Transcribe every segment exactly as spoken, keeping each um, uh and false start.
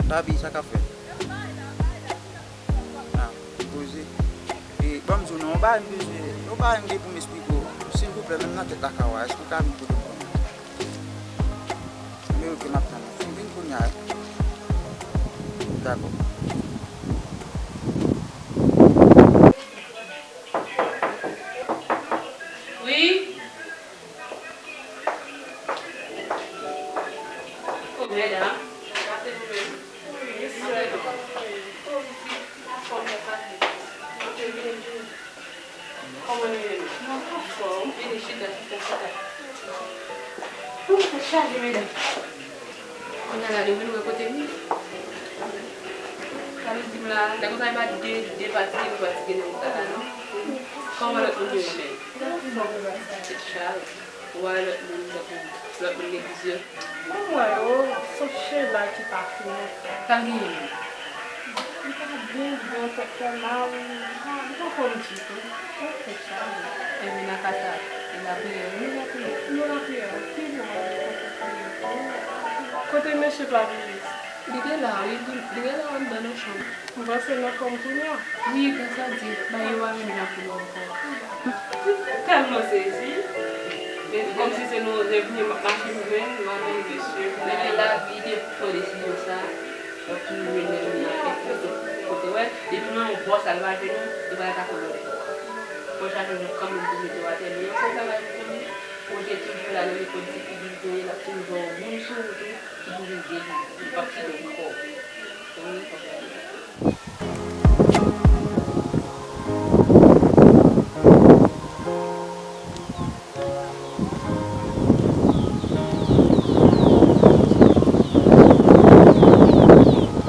Babi, sa k ap fèt? Ah, poze. E, ban m di w non, yon bagay m bezwen, yon bagay m gen pou m esplike w. Silvouplè, menm nan tèt lakay ou a, èske w ka vin kote m kounye a? Men oke, m ap tann ou. Vin, vin kounye a. Dakò. Wi. Oh, mèd, a. Sa se nou menm. Wi, se nou. Kòman nou ye menm? Mwen anfòm. Vini, chita, chita, chita. Ouh, tèt chaje, medam. Kounye a la, depi nou wè kote m ye. Sa vle di m la, lè konsa, e pa de, de pati ke nou pati gen nan wout la, non. Kòman lòt moun yo ye menm? Tèt chaje. Ou wè lòt moun, tankou lòt moun legliz yo. Mwen wè yo, se yon chema ki pa fini. Sa l genyen menm? Li pa byen, byen, tèt fè mal, li pa, li pa anfòm ditou. Tèt fè chaje. Ebyen, nan ka sa, e lapriyè, nou lapriyè. Nou lapriyè, wi, mwen kote pou li. Kote mesye Fabrice? Li te la, wi, li, li te la anndan nan chanm. M panse l anfòm kounye a. Wi, gras a Dye, bagay yo pa menm jan pou nou ankò. M tèlman sezi. Men kòmsi se nou revni m ap mache m jwenn, madanm, mesye. Li te la, li te pran desizyon sa, l ap toujou jwenn lè jounen an fèt, kote, kote, wè, depi nou wè yon bòs al pa jwenn ou, li pral atake w lòt bò. Fò w chache yon jan kanmenm pou mete w atè, men yon sèl bagay m konnen, Bondye toujou la nan nenpòt difikilte, l ap toujou ba w moun sou wout ou ki pou vin ede w, li p ap kite w pou kò w. Wi, papa.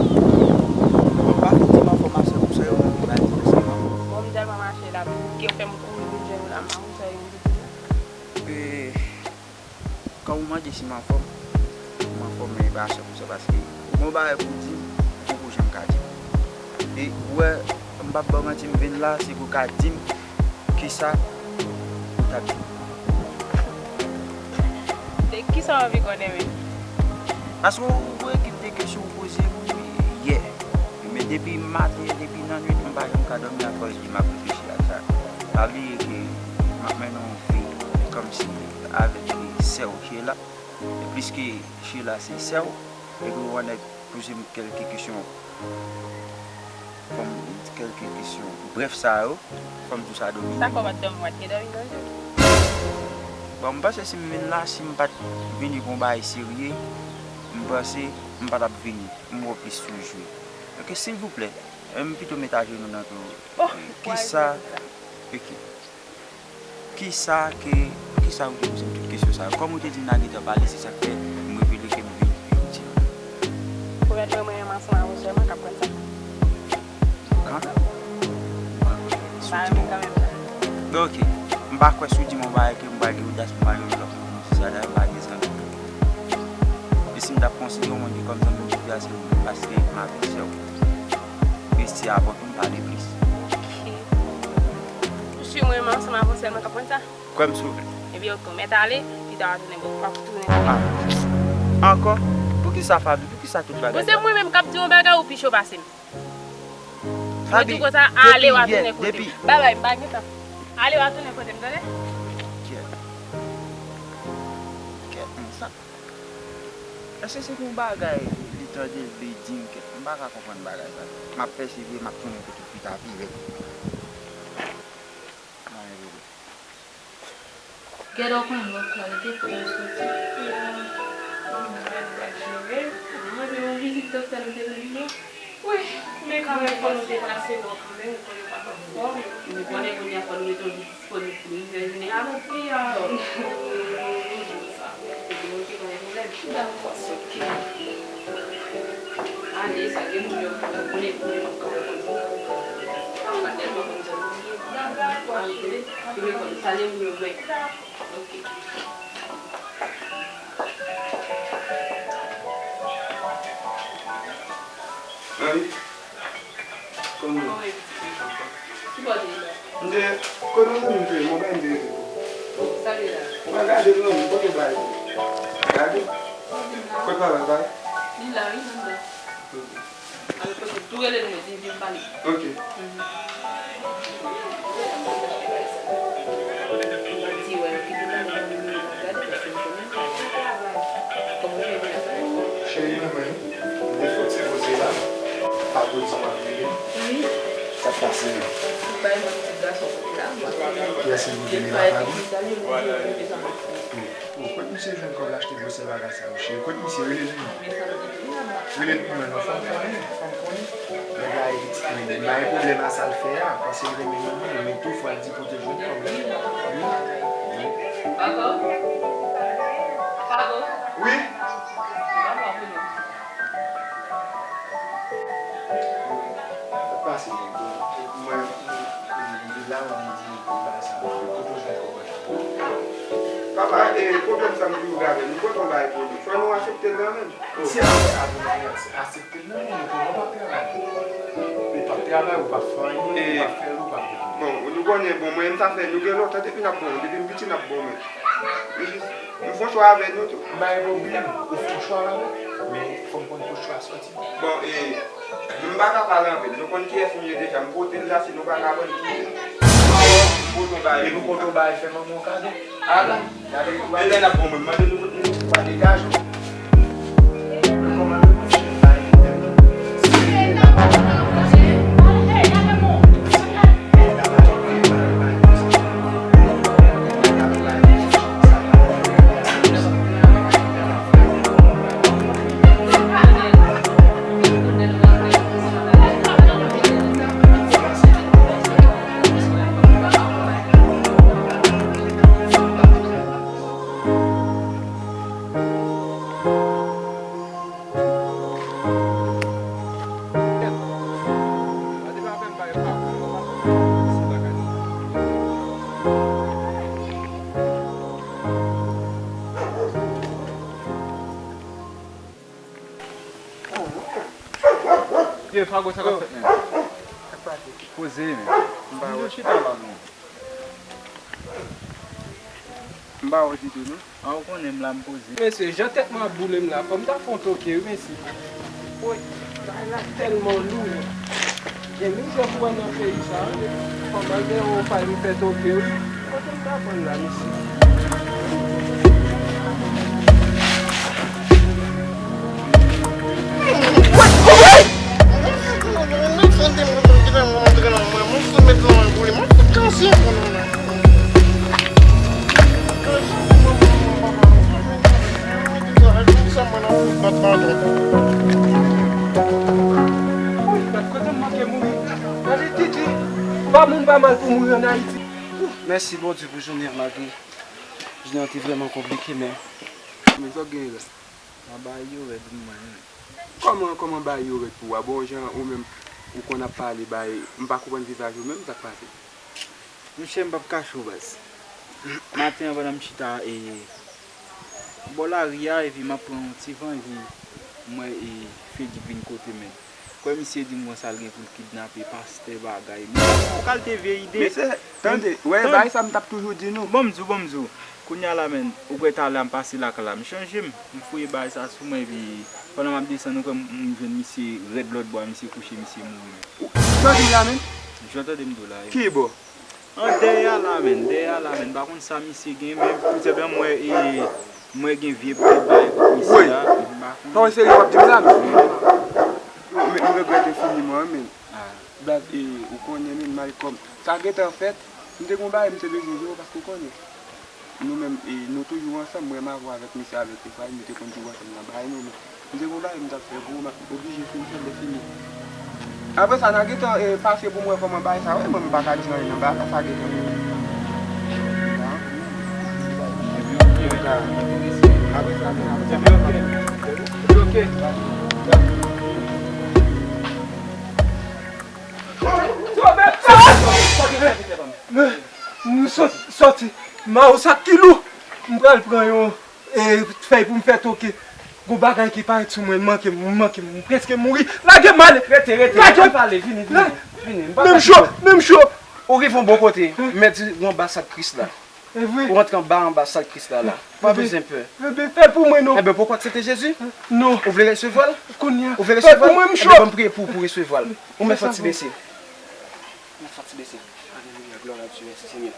Bon, m pa fin di m anfòm a sè pou sè yo menm ki pa di mesye yo. Bon, m tèlman mache la, bouke fè m kouri vin jwenn ou la, m pa konn sa yo di pou nou. E, Kan ou mande si m anfòm, m anfòm, men e pa sè pou sè, paske ou gon bagay pou w di m, ou poko janm ka di m. E ou wè, m p ap ba w manti, m vin la, se pou w ka di m kisa ou t ap di m. E kisa w anvi konnen menm? Paske ou, ou ekip de kesyon ou poze m yè. Men depi maten, depi nan nwit, m pa janm ka dòmi akòz de m ap reflechi ak sa. Pa bliye ke m ap mennen yon vi kòmsi avèk sè w Sheila. E pliske Sheila se sè w, epi yon nèg poze m kèlke kesyon, kòm kèlke kesyon brèf sa yo, fò m di w sa domine. Sa fè w pa t dòmi, w pa t gen dòmi nan je w? Bon, m panse si m vin la, si m pa t vini pou yon bagay serye, m panse m pa t ap vini. M wè w plis sou jwe. Donk, silvouplè, m pito met ajenou nan tou. Oh, kisa, ok. Kisa ke, poukisa ou te poze m tout kesyon sa yo? Kòm ou te di m n a gentan pale, se sa k fè m revele ke m vin jodi a. Premye fwa mwen menm ansanm avè w sèlman k ap konn sa. Kanmenm. Si w di m, kanmenm sa. Bon, ok. M pa kwè si w di m yon bagay ke m pral gen odas pou m al jwenn lòt moun pou m di sa, dayè m pa gen zanmi. E si m t ap konsidere yon moun ki kòm zanmi m, m te di a se ou menm, paske m avèk sè w. Reste avè w pou m pale plis. Ok. Ou si mwen menm ansanm avè w sèlman k ap konn sa? Kwè m, silvouplè. Ebyen, ok, ou mèt ale, pita w a tounen bò, w ap tounen bò. Ah. Ankò? Poukisa, Faby? Poukisa tout bagay sa? Bon, se mwen menm k ap di yon bagay, ou pi cho pase m. Faby, mwen di w konsa, ale, w a tounen kote m. Babay, m pa gen tan. Ale, w a tounen kote m, tande? Kèt. Kèt, men sa. Èske se pou yon bagay li tande l vle di m kèt? M pa ka konprann bagay sa. M ap pèsevere, m ap tounen kote l pita pi rèd. Mwen rele. Gade w konnen w ap kalite pou w soti. Mwen te yon vizit doktè nou te vle vini. Wi, men kanmenm fò nou deplase non kanmenm, ou konnen w pa t anfòm. Ou konnen kounye a fò nou mete yon disponib pou nou vin jounen a. Alò, wi, wi, wi, wi, wi, sa. Ebyen, ok, pa gen pwoblèm. Dakò, se ok. Ale, salye moun yo, konnen, konnen nou ka konn. Pa tèlman konn zòn. Dakò, pa gen pwoblèm. Salye moun yo, mwen. Ok. Mami, kòman w ye? Ki bò w te ye la? M te, kote yon zanmi m te ye, m wè m te rete tou. Sa l ye la? Mwen gade l nan men, kote w bay li? Gade. Kote papa l bay? Li la, wi, anndan. Alò, poze, tou rele l, mwen di, vin pale. Ok. Mhm. Di, wè, ki te pale nan nimewo la, gade, paske m konnen. Kòman w fè vin la? Cheri, mwen menm, m te fè yon ti poze la, pa pou di m ap rele. Wi. Sa k pase menm? Ou bay mwen ti gason kote la, mwen se. Kiyès ki voye l la, pa nou? Ou, kot misye jwenn kòb l achte gwosè bagay sa yo, cheri? Kot misye? Rele l non. Rele l pou mwen non, fò m konnen, fò m konnen. Nèg la e pitit mwen, li pa gen pwoblèm a sa l fè a, paske l renmen manman l, men tou fò l di kote l jwenn kòb la. Wi. Wi. Papa? Papa? Wi. Papa, pou nou. Sa k pase, nèg? Bon, mwen, m vin la, mwen di, bagay sa, kote w jwenn kòb la? Papa, e, pwoblèm sa m toujou gen avè l, m pote yon bagay pou nou. Fò nou aksepte l kanmenm. Se apre, apre maryaj, se aksepte l kanmenm, ou konnen w p ap travay. Ou p ap travay, ou p ap fè anyen, ou p ap fè l, ou p ap. Bon, nou konnen, bon, mwen, m sa fè, nou gen lontan depi n ap bon, depi m piti n ap bon, men. M jis, m fè yon chwa avè nou tou. M pa gen pwoblèm, ou fè yon chwa avè m, men fò m konn kote chwa soti. Bon, e, m pa ka pale anpil. Nou konn kiyès m ye deja. M pote l la, si nou pa ka pran l, kite l. M pote yon bagay. Epi w pote yon bagay, fè manman w kado. Ala. Gade, e lè n ap bon, mwen mande nou, nou pa degaje w. Vye Fago, sa k ap fèt menm? Sa k pase? Poze, men. M pa wè. Chita la, non. M pa wè ditou, non. A, ou konnen m la, m poze. Mesye, jan tèt mwen ap boule m la, fò m ta fè yon toke, wi, mesye. Woy, bagay la tèlman lou. Gen mizè pou wè nan peyi sa, wi. Fò m al dèyè yon pay m fè toke, wi. Kote m ta pran l la, mesye? Mèsi Bondye pou jounen an, malgre jounen an te vrèman konplike, men. Men sa w gen la? Mwen bay yo rèd, wi, mwen menm. Kòman, kòman bay yo rèd pou ou a? Bon, jan ou menm, ou konn ap pale bay, m pa konprann vizaj ou menm, sa k pase? Monchè, m p ap kache w, baz. Maten an, pandan m chita, e, bò lari a, epi m ap pran yon ti van, epi m wè, e, Fedrik vin kote m. Kwè misye di m konsa l gen pou l kidnape pastè bagay. M pa gon kalite vye ide. Mesye, tande, wè, bagay sa m t ap toujou di nou. Bon, m di w, bon, m di w. Kounye a la, menn, ou kwè talè a m pase lakay la, m chanje m. M fouye bagay sa sou mwen, epi pandan m ap desann, ou kwè m, m jwenn misye rèd lòt bò a, misye kouche, misye mouri. Ou, sa w di m la, menn? Jan w tande m di w la, wi. Ki bò? An dèyè a la, menn, dèyè a la, menn. M pa konn sa misye gen, men poutèt mwen, e, mwen gen vye bagay kont misye a, m pa konn. Pawòl serye w ap di m la, menn. Men, m regrèt enfiniman, menn. Ah. Baz, e, ou konnen, menn, Malcom. Sa gentan fèt, m te gon bagay, m te bezwen jwe, paske ou konnen. Nou menm, e, nou toujou ansanm, mwen m avou avèk misye avèk Efrayim, nou te konn toujou ansanm nan bagay nou, men m te gon bagay m t ap fè pou ou, m ap oblije fin fè l, lè fini. Apre sa, n a gentan, e, pase pou m wè kòman bagay sa, wè, mwen m pa ka di anyen nan bagay la, sa gentan. Apre sa, men apre sa, men apre sa. M sot-, soti, ma ou sak ki lou. M pral pran yon, e, fèy pou m fè toke. Gon bagay ki parèt sou mwen, l manke m, m manke m, m prèske mouri. Lage m ale. Rete, rete, lage m. Rete, pale, vini, vini, vini. M pa ka. Menm cho, menm cho. Ou rive yon bon kote, m mèt di, gon ba sak Kris la. Ou rantre anba, anba sa Kris la la. Pa bezwen pè. Fè pou mwen non. Enben, poko aksepte Jezi? Non. Ou vle resevwa l? Kounye a. Ou vle resevwa l? Fè pou mwen, m cho. Enben, ban m priye pou, pou resevwa l. Ou mèt fè ti bese. Mèt fè ti bese. Alelouya, glwa a Dye. Mèsi, Senyè.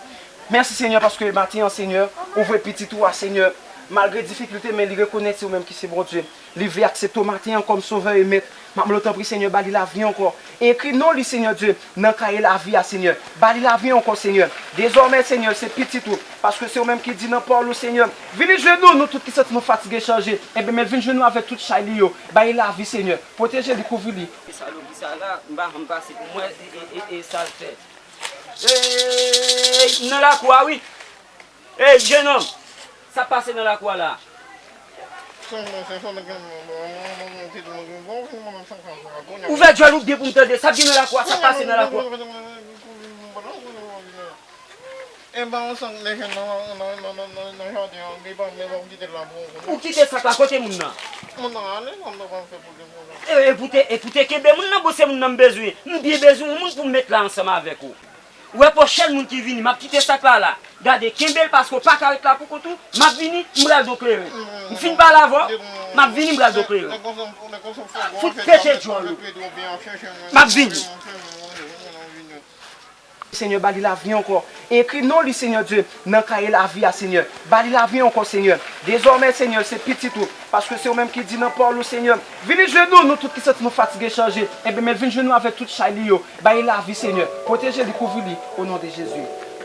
Mèsi, Senyè, paske maten an, Senyè, ou voye pitit ou a, Senyè. Malgre difikilte, men li rekonèt se ou menm ki se Bondye. Li vle aksepte w maten an kòm Sovè e Mèt. M ap mande w, tanpri, Senyè, ba li lavi ankò. Ekri non li, Senyè Dye, nan kaye lavi a, Senyè. Ba li lavi ankò, Senyè. Dezòmè, Senyè, se pitit ou. Paske se ou menm ki di nan pawòl ou, Senyè, vini jwenn nou, nou tout ki santi nou fatige, chaje. Enben, men l vin jwenn nou avèk tout chay li yo. Ba li lavi, Senyè. Pwoteje li, kouvri li. E salopri sa la, m pa janm pase pou m wè e, e, e, e sa l fè. Ey, m nan lakou a, wi. Ey, jenòm, sa k pase nan lakou a la? Ouvè djòl ou byen pou m tande. Sa k gen nan lakou a? Sa k pase nan lakou a? Ou kite sak la, kote moun nan? E, e pou te, e pou te kenbe moun nan, bon, se moun nan m bezwen. M byen bezwen yon moun pou m met la ansanm avèk ou. Ou wè pwochèn moun ki vini, m ap kite sak la la. Gade, kenbe l paske w pa ka ret la pou kont ou. M ap vini, m pral do kleren. M fin pale avè w, m ap vini, m pral do kleren. Fout pete djòl ou. M ap vini. Senyè, ba li lavi ankò. Ekri non li, Senyè Dye, nan kaye lavi a, Senyè. Ba li lavi ankò, Senyè. Dezòmè, Senyè, se pitit ou. Paske se ou menm ki di nan pawòl ou, Senyè, vini jwenn nou, nou tout ki santi nou fatige, chaje. Enben, men l vin jwenn nou avèk tout chay li yo. Ba li lavi, Senyè. Pwoteje li, kouvri li, o non de Jezi.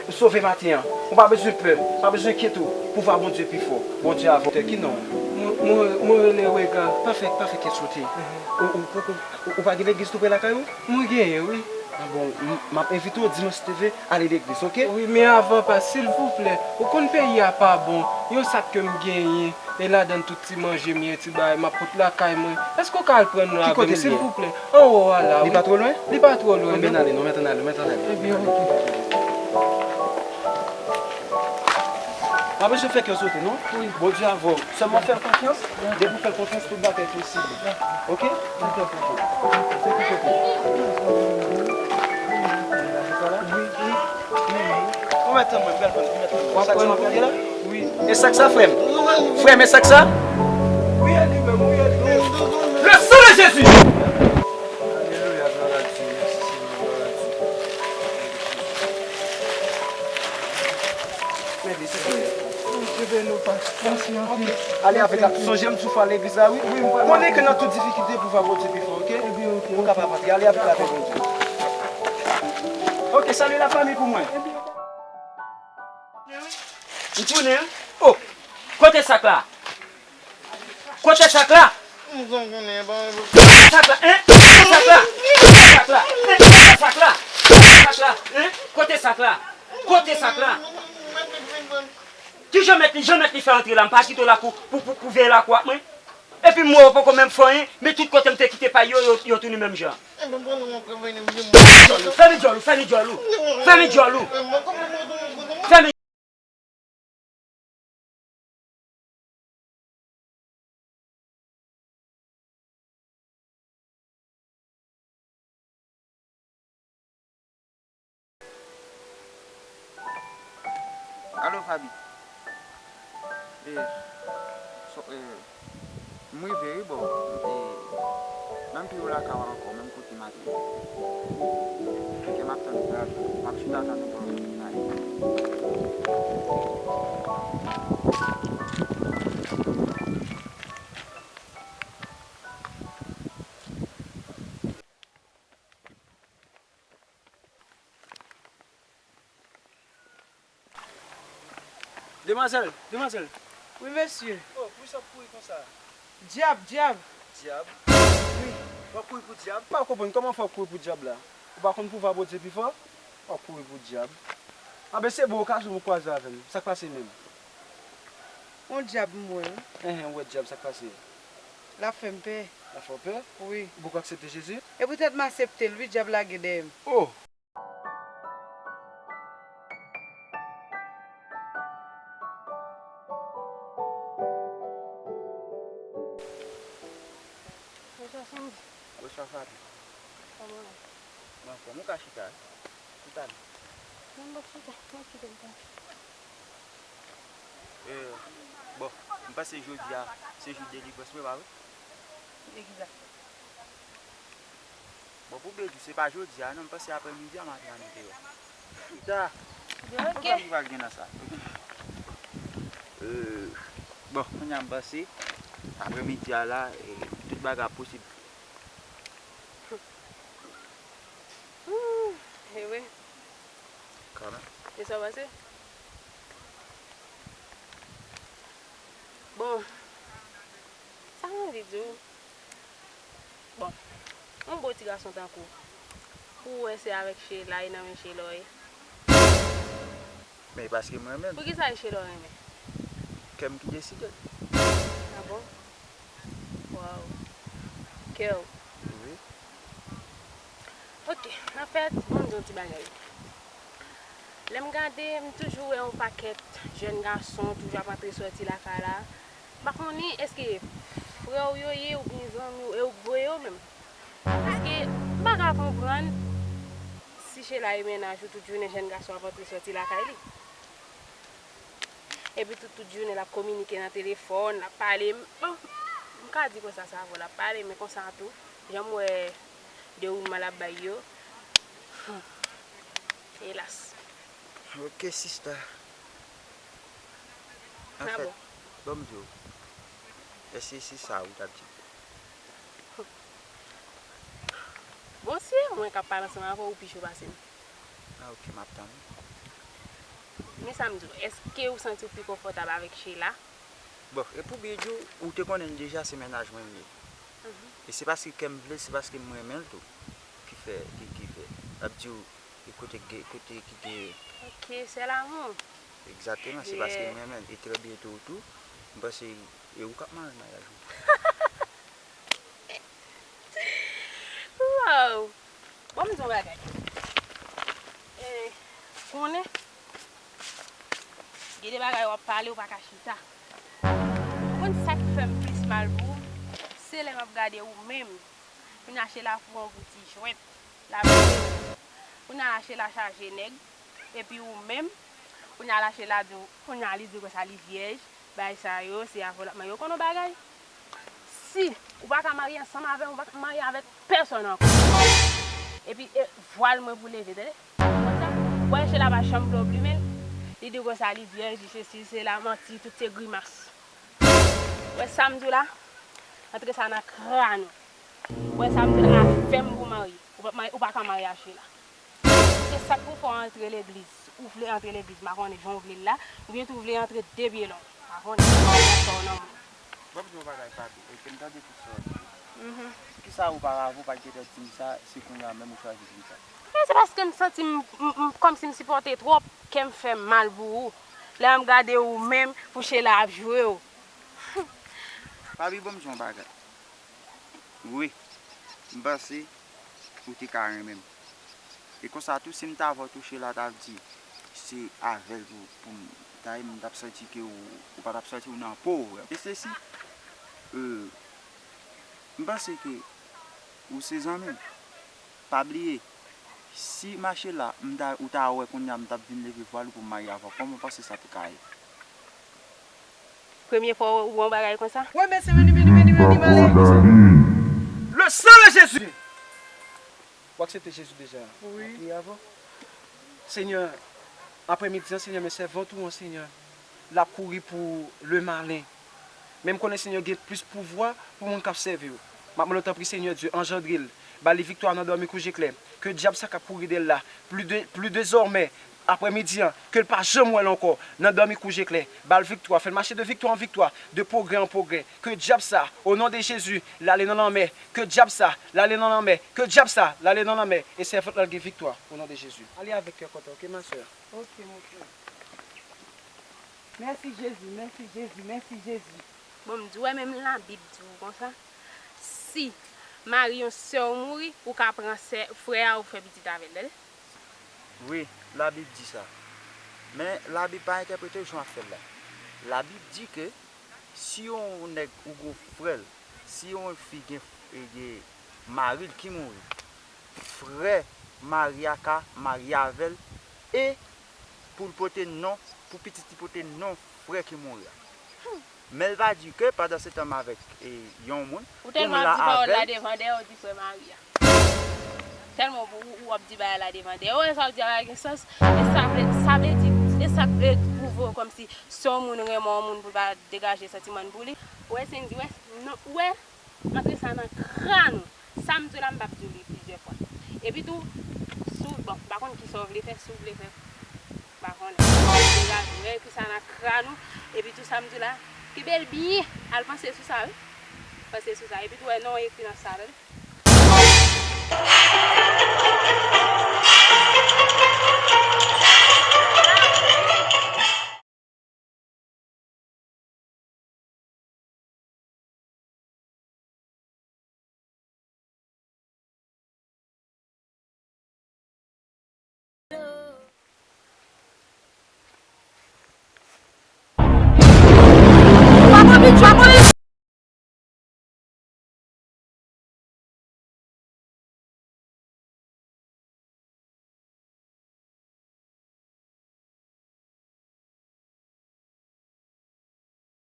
Ou sove maten an. Ou pa bezwen pè, pa bezwen enkyete w. Pouvwa Bondye pi fò. Bondye avè w. Ki non? Mwen, mwen, mwen rele Rega. Pa fè, pa fè kè sote. Ou, ou poko, ou, ou pa gen legliz tou pre lakay ou? Mwen genyen, wi. A bon, m, m ap envite w dimanch si Dye vle, ale legliz, oke? Wi, men avan, pa, silvouplè, ou konn peyi a pa bon, yon sak ke m genyen, e ladan l tout ti manje m ye, ti bagay, m ap pot lakay mwen. Èske w ka al pran l avè m, silvouplè? Anwo a la, wi. Li pa twò lwen? Li pa twò lwen, non. Anben n ale, non, mèt ann ale, mèt ann ale. Ebyen, oke. Pa bezwen fè kè sote, non? Wi. Bondye avè w. Sèlman fè l konfyans. Depi w fè l konfyans, tout bagay posib. Oke? Ou mèt tann mwen, bèl fanm, ou mèt tann mwen. Sa k sa m ap gade la? Wi. E sa k sa, frè m? Frè m, e sa k sa? Wi, e li menm, wi, e li menm. Le sang de Jésus! Alelouya, glwa a Dye. Mèsi, Senyè, glwa a Dye. Mèt li, se pou li. Bondye beni w, pastè. Mèsi anpil. Ale avèk la. Sonje m di w fò al legliz la, wi. Wi, m pral. Konnen ke nan tout difikilte, pouvwa Bondye pi fò, oke? Ebyen, oke. Ou kapab antre. Ale avèk lapè Bondye. Oke, salye lafanmi pou mwen. M tounen, wi. Oh! Kote sak la? Kote sak la? Kote sak la? Hein? Kote sak la? Kote sak la? Hein? Kote sak la? Kote sak la? Hein? Kote sak la? Kote sak la? Kijan mèt li, jan mèt li fè antre la, m pa kite w la pou, pou, pou, pou veye lakou ak mwen? Epi m wè w poko menm fè anyen, men tout kote m te kite pay yo, yo, yo tounen menm jan. Fèmen djòl ou, fèmen djòl ou, fèmen djòl ou. Fèmen djòl ou. Fèmen Alo, Faby. E, so, e, m rive, wi, bò. E, m ann pi wo lakay ou ankò, menm kote maten. Oke, m ap tann ou, m ap chita tann ou bò. Demwazèl, demwazèl. Wi, mesye. Oh, poukisa w ap kouri konsa? Dyab, dyab. Dyab? Wi. W ap kouri pou dyab? M pa konprann kòman fè w ap kouri pou dyab la. Ou pa konn pouvwa Bondye pi fò? W ap kouri pou dyab. Anben, se bon okazyon pou w kwaze avè m. Sa k pase menm? Yon dyab m wè, wi. Enhen, ou wè dyab, sa k pase? L ap fè m pè. L ap fè w pè? Wi. Ou poko aksepte Jezi? E poutèt m aksepte l, wi, dyab lage dèyè m. Oh! Bonswa, Sandy. Bonswa, Faby. Kòman w ye? M anfòm. Ou ka chita, wi. Chita non. Non, m p ap chita. M ap kite l konsa. Euh, bon, m panse jodi a se jou delivrans mwen, pa vre? Egzak. Bon, pou byen di w, se pa jodi a non, m panse aprè midi a m ap antre deyò. Chita. Ok. Pwoblèm ki pral gen nan sa? Euh, bon, kounye a m panse aprè midi a la, eh, tout bagay ap posib. Hmm, e vre. Kanmenm. E sa w panse? Bon, sa m anvi di w, bon, yon bon ti gason tankou w, pou w wè se avèk Sheila, e nan men Sheila w ye. Men e paske m renmen l. Poukisa e Sheila w renmen? Kè m ki deside l. Ah bon? Waw. Kè w. Wi. Ok, anfèt, bon, m di yon ti bagay. Lè m gade, m toujou wè yon pakèt jèn gason toujou ap antre sòti lakay la. M pa konnen èske frè w yo ye oubyen zanmi w, e ou k voye yo menm. Paske m pa ka konprann si Sheila e mennaj ou, tout jounen jèn gason ap antre sòti lakay li. Epi tout, tout jounen l ap kominike nan telefòn, l ap pale. Bon, m ka di konsa sa vre, l ap pale, men konsa tou, jan m wè dewoulman l ap bay yo, hmm, elas. Ok, sista. Anfèt, bon, ban m di w, èske se sa ou t ap di? Bon, si e mwen k ap pale ansanm avè w, ou pi cho pase m. Ah, ok, m ap tann ou. Men sa m di w, èske ou santi w pi konfòtab avèk Sheila? Bon, e pou byen di w, ou te konnen l deja, se mennaj mwen l ye. Mhm. E se paske kè m vle l, se paske m renmen l tou. Ki fè, ki, ki fè. L ap di w, e kote k gen, kote ki gen. Ok, c'est l'amour. Egzakteman, se paske m renmen l. E trè byento tou, m panse e ou k ap mare maryaj mwen. Wow! Bon, m di yon bagay. E, konnen, gen de bagay w ap pale, ou pa ka chita. Ou konn sa k fè m plis mal pou ou? Se lè m ap gade ou menm. Kounye a Sheila pran w pou ti jwèt. L ap jwe w. Kounye a Sheila chaje nèg. Epi ou menm, kounye a Sheila di w, kounye a li di w konsa li vyèj. Bagay sa yo, se avè w l ap marye. Ou konn yon bagay? Si ou pa ka marye ansanm avè m, ou pa ka marye avèk pèsonn ankò. Epi, e, vwal mwen pou leve, tande? Konsa, wè Sheila pa janm vle w plimen l. Li di w konsa li vyèj, li sesi, sela, manti, tout se grimas. Wè sa m di w la? Antre sa nan kràn ou. Wè sa m di w la, avè m pou marye. Ou pa marye, ou pa ka marye a Sheila. Si se sa k pou fè w antre legliz, ou vle antre legliz, m pa konnen jan w vle l la, oubyen tou w vle antre de pye long, m pa konnen, m pa konnen sa w nan moun. Ban m di w yon bagay, Faby, e ke m tande tout sa w di. Mhm. Poukisa oparavan w pa t gentan di m sa, se kounye a menm ou chwazi di m sa? Men se paske m santi m, m, m, kòmsi m sipòte twòp, kè m fè m mal pou ou. Lè m gade ou menm, pou Sheila ap jwe w. Faby, ban m di w yon bagay. Wi, m panse ou te ka renmen m. E konsa tou, si m t avè w tou, Sheila t ap di se avè l pou, pou m ta ye, m t ap santi ke ou, ou pa t ap santi w nan po w vrèman. E sesi, euh, m panse ke ou se zanmi m. Pa bliye, si mache la, m ta, ou ta wè kounye a m t ap vin leve vwal ou pou m marye avè w, kòman w panse sa te ka ye? Premye fwa w wè yon bagay konsa? Wè, men se vini, vini, vini, vini, m ale. Le sang de Jésus! Ou aksepte Jezi deja? Wi. Ou priye avan? Senyè, aprè midi an, Senyè, men sèvant ou an, Senyè, l ap kouri pou le malen. Men m konnen, Senyè, gen plis pouvwa pou moun k ap sèvi w. M ap mande w, tanpri, Senyè Dye, anjandre l. Ba li viktwa nan dòmi kouje klè. Ke dyab sa k ap kouri dèyè l la, pli de, pli dezòmè, aprè midi an, ke l pa janm wè l ankò, nan dòmi kouje klè. Ba l viktwa, fè l mache de viktwa an viktwa, de pwogrè an pwogrè. Ke dyab sa, o non de Jezi, l ale nan lanmè. Ke dyab sa, l ale nan lanmè. Ke dyab sa, l ale nan lanmè. E sèvant lan gen viktwa, o non de Jezi. Ale avèk kè kontan, oke, ma sè? Oke, mon frè. Mèsi, Jezi, mèsi, Jezi, mèsi, Jezi. Bon, m di w, wè, menm Labib di w konsa, si mari yon sè w mouri, ou ka pran sè, frè a ou fè pitit avè l, tande? Wi, Labib di sa. Men, Labib pa entèprete w jan w ap fè l la. Labib di ke si yon nèg ou gen yon frè l, si yon fi gen, gen mari l ki mouri, frè mari a ka marye avè l e pou l pote non, pou pitit li pote non Frè ki mouri a. Men l pa di ke pandan se tan m avèk e, yon moun, Ou tèlman ap di pawòl la devan dèyè, ou di frè mari a. Tèlman ou, ou, ou ap di bagay la devan dèyè. Ou wè sa w di a pa gen sans. E sa vle, sa vle di, e sa k vle pwouve w kòmsi se yon moun renmen yon moun pou l pa degaje santiman l pou li. Ou wè Sendy, wè, non, ou wè, antre sa nan kran ou. Sa m di w la, m p ap di w li plizyè fwa. Epi tou, si w, bon, m pa konn kisa w vle fè, si w vle fè, m pa konnen. Degaje w, epi sa nan kran ou, epi tou sa m di w la, kenbe l byen, al panse sou sa wi. Panse sou sa, epi tou wè non w ekri nan sa, tande.